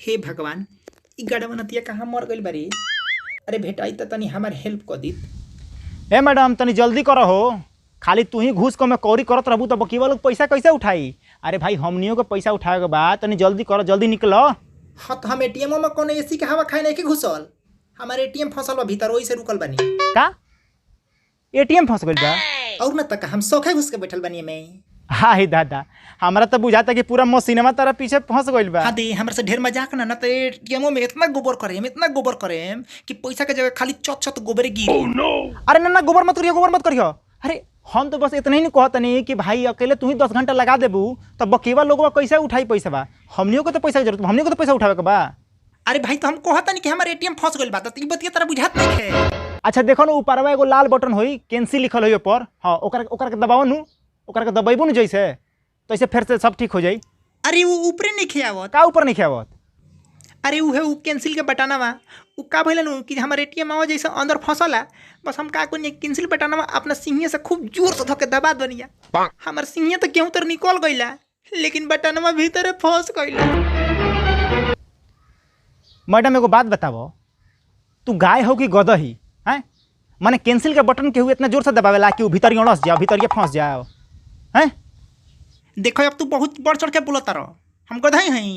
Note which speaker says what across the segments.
Speaker 1: हे भगवान, ई गड़वा नतिया कहाँ मर गइल बारी? अरे भेटाई त तनी हमार हेल्प कर दीत।
Speaker 2: ए मैडम तनी जल्दी करो हो, खाली तू ही घूस को में कौरी करत रहबू तो बकीवा लोग पैसा कैसे उठाई? अरे भाई हमनियों के पैसा उठाए के बा, तनी जल्दी करो, जल्दी निकलो।
Speaker 1: हाँ तो हम एटीएम में कोनो एसी के हवा खाए नहीं के घुसल, हमार एटीएम फसल बा भीतर, ओही से रुकल बानी।
Speaker 2: का एटीएम फंस गइल बा?
Speaker 1: और न तक हम सौखे घुस के बैठल बानी में।
Speaker 2: हाय दादा, हमरा तो बुझाता कि पूरा मशीनवा तारा पीछे फंस गइल बा।
Speaker 1: हाँ दे, हमरा से ढेर मजाक ना, ना तो एटीएमओ में इतना गोबर करेम, इतना गोबर करेम कि पैसा के जगह खाली चत चत गोबरे गिरी।
Speaker 2: Oh, no. अरे ना ना, गोबर मत करियो, गोबर मत करियो। अरे हम तो बस इतना ही नहीं कहतनी कि भाई अकेले तू ही 10 घंटा लगा देबू तो बकीवा लोगवा कैसे उठाई पैसा बा? हमनियों को तो पैसा के जरूरत, हमनियों को तो पैसा उठावे के बा।
Speaker 1: अरे भाई तो हम कहतनी कि हमार एटीएम फंस गइल बा, त ई बतिया तारा बुझात नहीं है।
Speaker 2: अच्छा देखो ना, ऊपरवा एगो लाल बटन होई, कैंसिल लिखल होई ऊपर। हां, ओकरा ओकरा के दबाओ नु, ओकरा के दबाइबो नु जैसे तो ऐसे फिर से सब ठीक हो जाई।
Speaker 1: अरे वो ऊपरे नहीं खियावत।
Speaker 2: का ऊपर नहीं खियावत?
Speaker 1: अरे उहे उ कैंसिल के बटनवा, उ का भइल नु कि हमर एटीएम आवा जैसे अंदर फंसला, बस हम का कोनी कैंसिल बटनवा अपना सिंहिया से खूब जोर से धके दबा दनिया। हमर सिंहिया तो केहू तर निकल गइला, लेकिन बटनवा भीतरे फंस गइला।
Speaker 2: मैडम एगो बात बतावो, तू गाय हो कि गदही? हैं, माने कैंसिल के बटन केहू इतना जोर से दबावेला कि उ भीतर अड़स जाओ, भीतर फंस जाओ? हैं
Speaker 1: देखो अब तू बहुत बढ़ चढ़ के बोलत रह, हम गदही हई।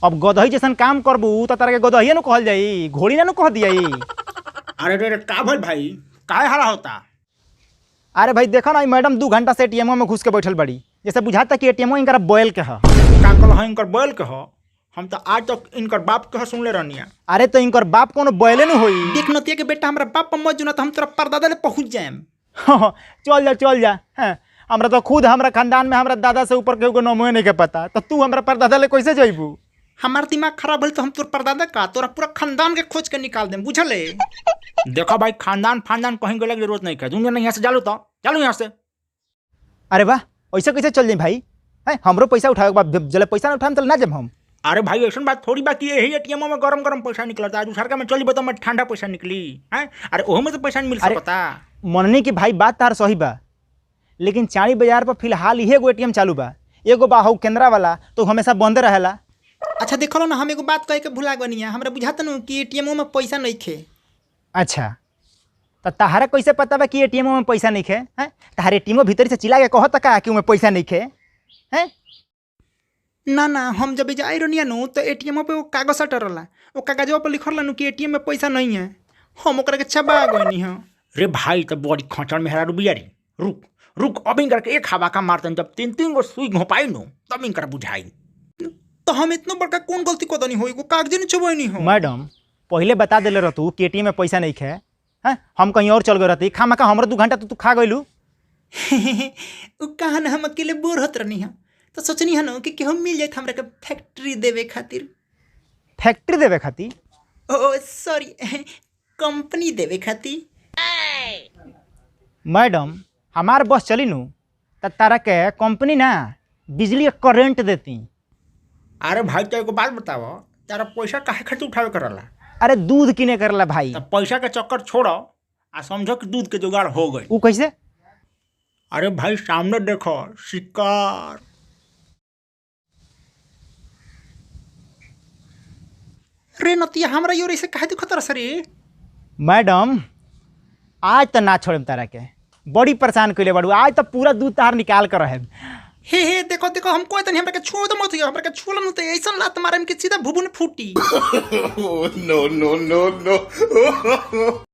Speaker 2: अब गदही जैसन काम करबू त तारा के गदहिए नु कहल जाई, घोड़ी ना नु कह दियाई।
Speaker 3: अरे रे का भइल भाई, काहे हला होता?
Speaker 2: अरे भाई देखो ना, मैडम 2 घंटा से एटीएम में घुस के बैठल बड़ी, जैसे बुझाता कि एटीएम इनकर बैल के ह।
Speaker 3: का कहल ह इनकर बैल के ह? हम तो आज तक इनकर बाप के ह सुनले रहनिया।
Speaker 2: अरे तो इनकर बाप कोनो बैले न होई।
Speaker 1: देख नतिया के बेटा, हमरा बाप पर मत जुना त हम तोरा परदादा ले पहुंच जाएम।
Speaker 2: चल जा चल जा। हां, हमरा तो खुद हमरा खानदान में हमरा दादा से ऊपर केहू के नामो नहीं के पता, तो तू हमरा परदादा ले कैसे जइबू?
Speaker 1: हमार दिमाग खराब भइल तो हम तोर परदादा का तोरा पूरा खानदान के खोज के निकाल देम, बुझले?
Speaker 3: देखो भाई खानदान फानदान कहीं गेले के जरूरत नहीं है, दुनिया नहीं यहाँ से जालू तो चालू यहाँ से।
Speaker 2: अरे वाह, ऐसे कैसे चल जाई भाई? हैं, हमरो पैसा उठावे के बाद जले पैसा ना उठाम त ना जाम हम।
Speaker 3: अरे भाई ऐसा बात थोड़ी बात यही एटीएम में गरम गरम पैसा निकलता है, दूसरा में चली बताओ में ठंडा पैसा निकली हैं? अरे ओहो में तो पैसा नहीं मिल सकता।
Speaker 2: मननी की भाई बात तार सही बा, लेकिन चाणी बाजार पर फिलहाल इहे एगो एटीएम चालू बा, एगो बा हौ केंद्रा वाला तो हमेशा बंद रहेला।
Speaker 1: अच्छा देखो ना, हम एगो बात कहे के भुला गनिया, हमरा बुझात नु कि एटीएम में पैसा नहीं खे।
Speaker 2: अच्छा त तहारा कैसे पता बा कि एटीएम में पैसा नहीं खे? हैं, तहारे एटीएम भीतर से चिल्ला के कहत का कि ओमे पैसा नहीं खे? हैं
Speaker 1: ना ना, हम जब जाई रहनिया नु तो एटीएम पे वो कागज सटल रहला, वो कागजवा पर लिखल रहला नु कि एटीएम में पैसा नहीं है, हम ओकरा के चबा गइनी ह।
Speaker 3: रे भाई तो बड़ी खचड़ में हेरा रुबिया रे, रुक रुक अब इनकर के एक हवा का मारतन, जब 3-3 गो सुई घोपाई नु तब इनकर बुझाई।
Speaker 1: तो हम इतना बड़का कौन गलती कर दनी हो, एगो कागज नहीं चबैनी हो।
Speaker 2: मैडम पहले बता देले रहतू कि एटीएम में पैसा नहीं खे, हैं हम कहीं और चल गए रहती, खामा का हमरो 2 घंटा तो तू खा गइलू।
Speaker 1: उ कहा ना हम अकेले बोर होत रहनी ह, तो सोचनी ह न कि केहू मिल जाइत हमरा के फैक्ट्री देवे खातिर।
Speaker 2: फैक्ट्री देवे खातिर?
Speaker 1: ओ सॉरी, कंपनी देवे खातिर।
Speaker 2: मैडम हमार बस चली नु त तारा के कंपनी ना बिजली के करंट देती।
Speaker 3: अरे भाई तो एगो बात बताओ, तारा पैसा काहे खातिर उठावे करला?
Speaker 2: अरे दूध किने करला भाई।
Speaker 3: त पैसा के चक्कर छोड़ो आ समझो कि दूध के जुगाड़ हो गई।
Speaker 2: उ कैसे?
Speaker 3: अरे भाई सामने देखो शिकार।
Speaker 1: रे नतिया हमरा your ऐसे काहे दिखत रस रे?
Speaker 2: मैडम आज तो ना छोड़ेम तारा के, बड़ी परेशान कइले बाड़ू, आज तो पूरा दूध तार निकाल कर रहे।
Speaker 1: हे हे देखो देखो, हम कोई तनी हमरा के छुओ तो मत, हमरा के छुओ न त ऐसन लात मारेम कि सीधा भुभुन फूटी।
Speaker 4: No no no no.